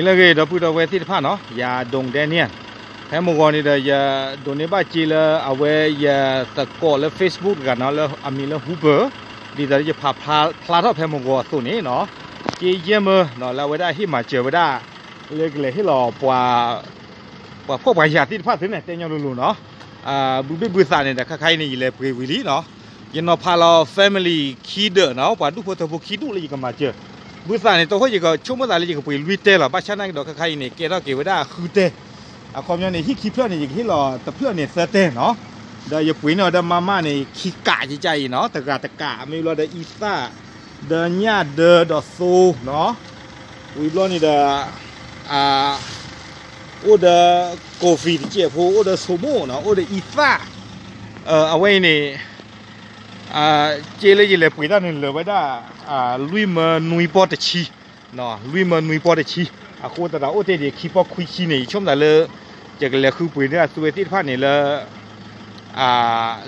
လၢအဂ့ၤ ဒီပုၢ်ဒီဝဲၢ်သ့ၣ်တဖၣ်နီၤ, ယၤဒိၣ်ဒဲန့ၣ်, ဖဲမုၢ်ဂီၤန့ၣ်ဒီး ယဒိးန့ၢ်ဘၣ်စ့လၢအဝဲယသကိးလၢ Facebook တဂၤနီၤ, လၢအမံၤလၢ Hooper, ဒ်သိးလၢယဖးဖျါထီၣ်ဖဲမုၢ်ဂီၤအသိးန့ၣ်နီၤ, က့ယဲၢ်မၢနီၤ လၢအဝဲဒၣ်ဟ့ၣ်မၤစၢၤဝဲဒၣ် လၢကလဲၤဟ့ၣ်လီၤပှၤ ပှၤဖှီၣ်ပှၤယာ်သ့ၣ်တဖၣ်သ့ၣ်န့ၣ် တဲညီလိၤလိၤနီၤ, ဘုဘ့ၣ်ဘုသးန့ၣ်ဒီး ခါခါအံၤန့ၣ် ယလဲၤပှ့ၤဝံၤလံနီၤ, ယနီၤဖးလီၤ family ခံဒၢးနီၤ, ပှၤဒူၣ်ဖိထၢဖိခံဒူၣ်လၢယကမၤစၢၤ, ဘုသးန့ၣ် တဟိၣ် ယကဆိကမိၣ်သးလၢယကပှ့ၤလွံၢ်တဲလီၤ, ဘၣ်ဆၣ်နာ်က့ဒီး ခါခါအံၤန့ၣ် ကဲထီၣ်က့ၤဝဲဒၣ်ဃုတဲ, အခီပညီန့ၣ် ဟံၣ်ခံဖျၢၣ်န့ၣ် ယကဟ့ၣ်လီၤတဖျၢၣ်န့ၣ်သၢတဲနီၤ, ဒီးယပှ့ၤန့ၢ်အီၤဒီးမးမးန့ၣ် ခံကးကကါအံၤနီၤ, တဂၤတကး မ့ၢ်ဘျီဒီးအံသၣ် ဒီးညၣ်ဒၢဒီးသိနီၤ, ဝံၤဘျီန့ၣ်ဒီး အိၣ်ဒီး coffee တစဲးဖိ, အိၣ်ဒီးဆိမိၣ်နီၤ, အိၣ်ဒီးအံသၣ်, အဝဲအံၤန့ၣ် စ့လၢယလဲၤပှ့ၤတၢ်န့ၣ် လၢာ်ဝဲဒၣ် လွံၢ်မၢနွံပီၢ်တဆံ, လွံၢ်မၢနွံပီၢ်တဆံ, အဃိသတးဒီး အိၣ်တ့ၢ်ဒံးခံပီၢ်ခွံဆံန့ၣ် ယဆိကမိၣ်သးလၢ ယကလဲၤဃုပှ့ၤန့ၢ်အသုဝဲသ့ၣ်တဖၣ်န့ၣ်လၢ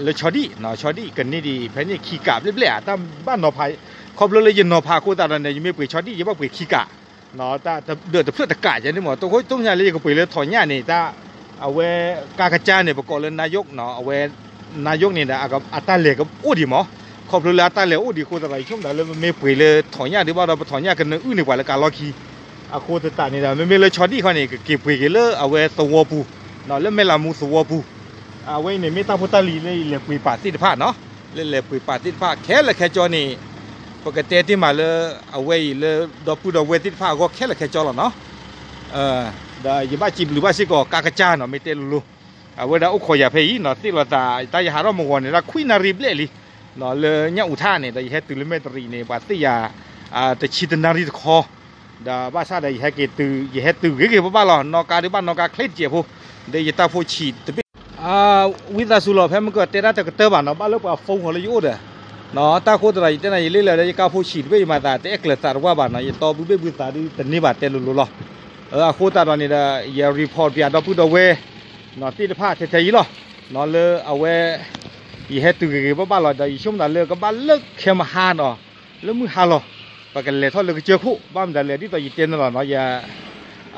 လၢဆီဒံၣ်, ဆီဒံၣ်ကန့ၢ်ဒံး ဖဲန့ၣ်ခံကးဘျဲၣ်ဘျဲၣ်ဧါ, တၢ်ဘၣ်နီၤဖး, ခီဖျိလၢယနီၤဖးအဃိသတးဒီးန့ၣ် ယမ့ၢ်ပှ့ၤဆီဒံၣ် ယဘၣ်ပှ့ၤခံကး, တၢ်ဒၢးတဖျၢၣ်တကးယဲန့ၣ်မး, တခိၣ်တိၢ်ညါလၢယကပှ့ၤလၢထိးညၣ်န့ၣ် တၢ် အဝဲ ကါကစၢ်န့ၣ် ပကိးလၢ နါယိၣ်နီၤ, အဝဲ နါယိၣ်န့ၣ်ဒီး အတၢ်လဲၤကအိၣ်ဒံးမး, ခီဖျိလၢအတၢ်လဲၤအိၣ်ဒံးအဃိသတးဒီး ယဆိကမိၣ်သးလၢမ့ၢ်ပှ့ၤလၢထိးညၣ်ဒံးဘၣ်ဒီး ပထိးညၣ်ကနၢအုၣ်န့ၢ်ပှၤလၢကါလီၢ်ခံ, အဃိသတးန့ၣ်ဒီး မ့မ့ၢ်လၢဆီဒံၣ်ခီန့ၣ် ကက့ၤပှ့ၤက့ၤလၢအဝဲသဝီပူၤ, လၢမဲၢ်လးမူသဝီပူၤ, အဝဲအံၤန့ၣ် မ့ၢ်တၢ်ဖိတၢ်လံၤလၢယလဲၤပှ့ၤပာ်သ့ၣ်တဖၣ်နီၤ, လၢလဲၤပှ့ၤပာ်သ့ၣ်တဖၣ် ခဲလၢာ်ခဲဆ့န့ၣ် ပကတဲတ့ၢ်မးလၢ အဝဲအံၤလၢ ဒီပုၢ်ဒီဝဲၢ်သ့ၣ်တဖၣ်အဂီၢ်ခဲလၢာ်ခဲဆ့လီၤနီၤ, ဒီးယဘၣ်စံးဘျုးဘၣ်စ့ၢ်ကီး ကါကစၢ်နီၤ, မ့ၢ်တဲလိၤလိၤ, အဝဲဒၣ်အိၣ်ခိးယၤဖဲအံၤနီၤ, သ့ၣ်လီၤသး တၢ်ယဟးထီၣ်မုၢ်ဂီၤန့ၣ် တၢ်ခွံနၣ်ရံၣ်ဘျဲၣ်လံ, လၢညၣ်အူးထၣ်န့ၣ် ဒီးယဟဲတုၤလၢမဲၢ်တရံးန့ၣ် ပှၤသ့ၣ်ယၤ တဆံတနၣ်ရံၣ်တခီ, ဒီးဘၣ်ဆၣ်ဒီး ယဟဲက့ၤတုၤ ယဟဲတုၤဂ့ၤဂ့ၤဘၣ်ဘၣ်လီၤ, နီၣ်ကါဒံးဘၣ်နီၣ်ကါချ့တစဲးဖိ, ဒီးယတၢ်ဖိဆံးတဘ့ၣ် ဝံသးစူၤလီၤ, ဖဲမ့ၢ်ကတဲဒၣ်တကတၢၢ်ဘၣ်နီၤ, ဘၣ်လၢပှၤ phone ဃီၤလၢယအိၣ်ဒီး, တၢ်ဃိသတးဒီး ယတဲနၤ ယလ့လၢာ်ဒီး ယကါဖိဆံးတဘ့ၣ် ယမၤသးတအဲၣ်ကျၢၤသးတဝၢ်ဘၣ်နီၤ, ယတီဘုဘ့ၣ်ဘုသးဒုးတန့ၢ်ဘၣ်တဲလိၤလိၤလီၤ, အဃိသတးဒီးန့ၣ်ဒီး ယ report ပၠးဒီပုၢ်ဒီဝဲၢ် သ့ၣ်တဖၣ်ထဲထဲအံၤလီၤ, လၢအဝဲ ယဟဲတုၤဂ့ၤဂ့ၤဘၣ်ဘၣ်လီၤ, ဒီးယဆိကမိၣ်သးလၢကဘၣ်လၢခဲမဟါနီၤ, လၢမုၢ်ဟါလီၤ, ပကလဲၤထီၣ်လၢကစၢၢ်ခိၣ်, ဘၣ်မတၤလဲၣ် ဒ်သိးယတဲန့ၣ်လီၤနီၤ,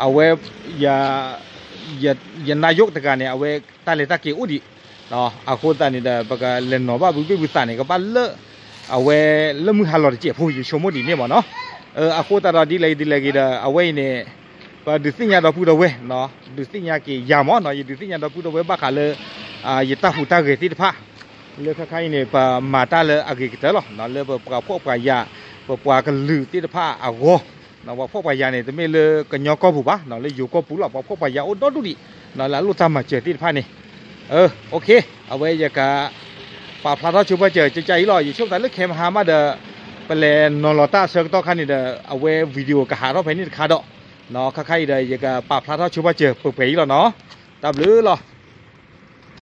အဝဲ ယ ယ ယနါယိၣ်တဂၤန့ၣ် အဝဲတၢ်လဲၤတၢ်က့ၤအိၣ်ဒံး, အဃိသတးန့ၣ်ဒီး ပကလဲၤနီၤဘၣ်ဘုဘ့ၣ်ဘုသးန့ၣ် ကဘၣ်လၢ အဝဲလၢမုၢ်ဟါလီၤတစဲးဖိ ယဆိကမိၣ်ဒ်န့ၣ်မးနီၤ, အဃိသတးဒီး ဒ်လဲၣ်ဂ့ၤဒ်လဲၣ်ဂ့ၤဒီး အဝဲအံၤန့ၣ် ပဒုးသ့ၣ်ညါဒီပုၢ်ဒီဝဲၢ်, ဒုးသ့ၣ်ညါက့ၤယၤမးနီၤ, ယဒုးသ့ၣ်ညါဒီပုၢ်ဒီဝဲၢ်ဘၣ်ဃးလၢ ယတၢ်ဟူးတၢ်ဂဲၤသ့ၣ်တဖၣ်, လၢခါခါအံၤန့ၣ် ပမၤတၢ်လၢအဂ့ၤကတၢၢ်လီၤ, လၢပပှၤဖှီၣ်ပှၤယာ်, ပပှၤကလုာ်သ့ၣ်တဖၣ်အဂီၢ်, ပှၤဖှီၣ်ပှၤယာ်န့ၣ် တမ့ၢ်လၢကညီကီၢ်ပူၤဘၣ်, လၢယိၤကီၢ်ပူၤလီၤ, ပှၤဖှီၣ်ပှၤယာ်အိၣ်ဒီဒူၣ်ဒံး, လၢအလိၣ်တၢ်မၤစၢၤသ့ၣ်တဖၣ်န့ၣ်, အဝဲယက ပာ်ဖျါထီၣ်ဆိပာ်စၢၤ ကကါအံၤလီၤ, ယဆိကမိၣ်သးလၢခဲမဟါမးဒီး ပလဲၤနီၤလီၤတၢ်အဆၢကတီၢ်ခါန့ၣ်ဒီး အဝဲ video ကဟးထီၣ်ဖဲန့ၣ်တခါဒီး, ခါခါအံၤဒီး ယကပာ်ဖျါထီၣ်ဆိပာ်စၢၤပှဲၤပှဲၤအံၤလီၤနီၤ, တၢ်ဘျုးလီၤ.